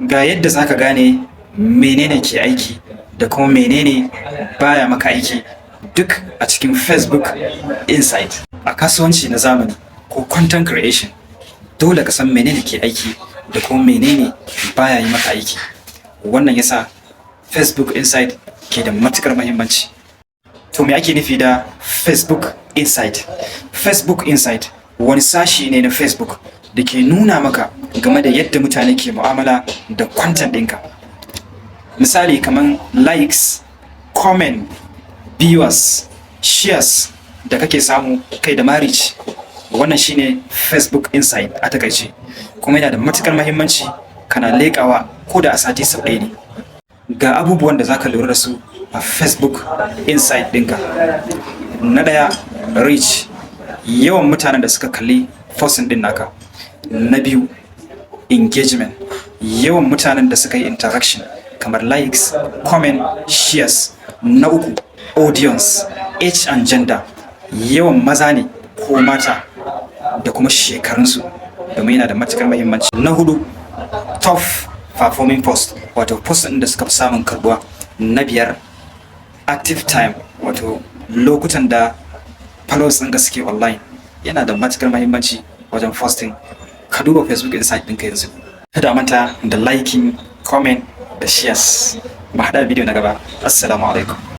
Ga yadda zaka gane menene ke aiki da kuma menene baya maka aiki, duk a cikin Facebook Insight. A kasuwanci na zamani ko content creation, dole ka san menene ke aiki da kuma menene baya yi maka aiki. Wannan yasa Facebook Insight ke da matukar muhimmanci. To, me ake nufi da Facebook Insight? Facebook Insight wani sashi ne na Facebook da ke nuna maka game da yadda mutane ke mu'amala da content ɗinka. Misali, kamar likes, comment, viewers, shares da kake samu, kai da ma reach. Wannan shine Facebook Insight a takaice, kuma yana da matukar muhimmanci kana leƙawa ko da a sati sau ɗaya ne. Ga abubuwan da zaka lura da su a Facebook Insight ɗinka. Na ɗaya, reach, yawan mutanen da suka kalli posting ɗin naka. Na biyu, engagement, yawan mutanen da suka yi interaction, kamar likes, comment, shares. Na uku, audience, age and gender, yawan maza ne ko mata da kuma shekarunsu, domin yana da matukar muhimmanci. Na hudu, top performing post, wato post ɗin da suka fi samun karbuwa. Na biyar, active time, wato lokutan da followers ɗinka suke online. Yana da matukar muhimmanci wajen posting ka duba Facebook Insight ɗinka yanzu. Kada manta da liking, comment da shares. Mu haɗa bidiyo na gaba. Assalamu alaikum.